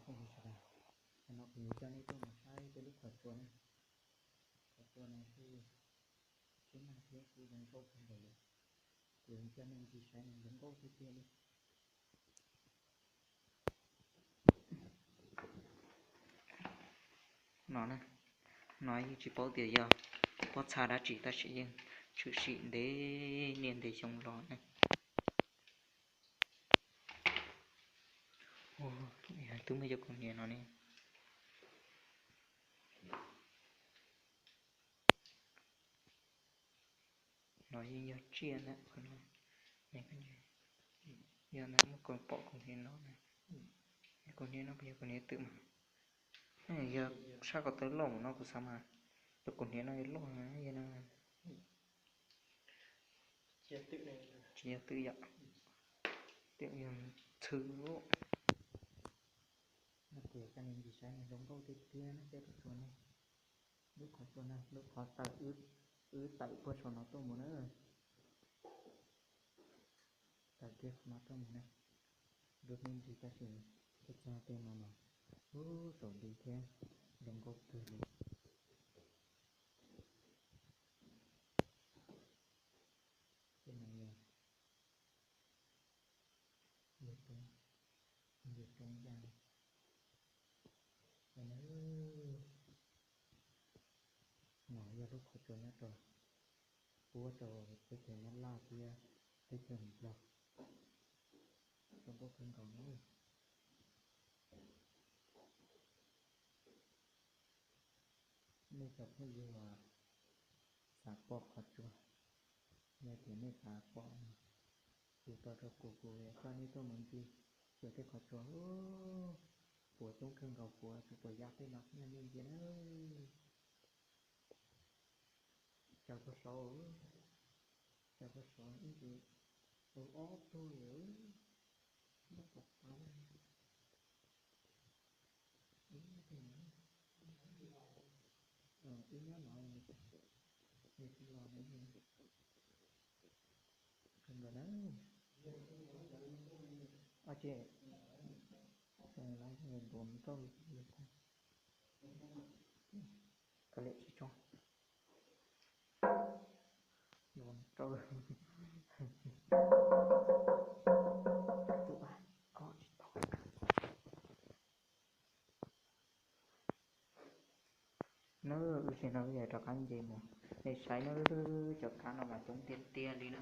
Cov no kuv yuav coj nej tuaj mus saib peb lub qhov tsua na. Qhov tsua no kuj sib nag thiab kuj zoo nkauj kawg nkaus li. Kuv yuav coj nej mus saib no zoo nkauj tiag tiag li. No na, no yeej tsis paub tias yog pob txha dab tsi tab sis yeej tshwm sim ntev niaj ntev xyoo los na. Twb muaj cov kaus hniav no ne. No yeej yog tsiaj na, qhov no. Yog ntawd muaj kaus, pom kaus hniav no na. Kaus hniav no puas yog kaus hniav twm mas? Yog sab ko taw loj no kuv xav mas cov kaus hniav no yog loj na, yog no tsis yog twm yom, twm yog ntxhw. No kuv coj nej mus saib zoo nkauj tiag tiag na peb lub tsua ne. Lub qhov tsua na, lub qhov tawm, wb tawm puag saum no tuaj mus na. Tawm kiag qhov no tuaj mus na. Dua me ntsis tab sis tej txog tej no mas ub, saum nti thiab zoo nkauj kawg li. Tej no yog lub roob, yog roob ncaj li. No yog lub qhov tsua nyob rau puab rau teb chaws Nyab Laj thiab teb chaws Nplog. Zoo nkauj kawg nkaus na. Nej cov phooj ywg uas xav pom qhov tsua, yog tias nej xav pom, hu tau rau kuv, kuv coj nej tuaj mus ncig xyuas tej qhov tsua. Puav coob kawg nkaus, puav tsuas puas yam tej no nyob nej ntsia na. Cas puas saud, cas puas saud ib ntsis, ua ob tug li, muab pom qab. Ib nyob no, nws tsis los, nws kawg nkaus na. Ab tsi, lawv ntuav rau li tag, kav liam tsis tso. Ntuav rau, tus ab ko tsis tau. Nawb, wb tsis no wb yuav rov qab nce mus. Nej saib nawb, cov kab no mas coob tiag tiag li na.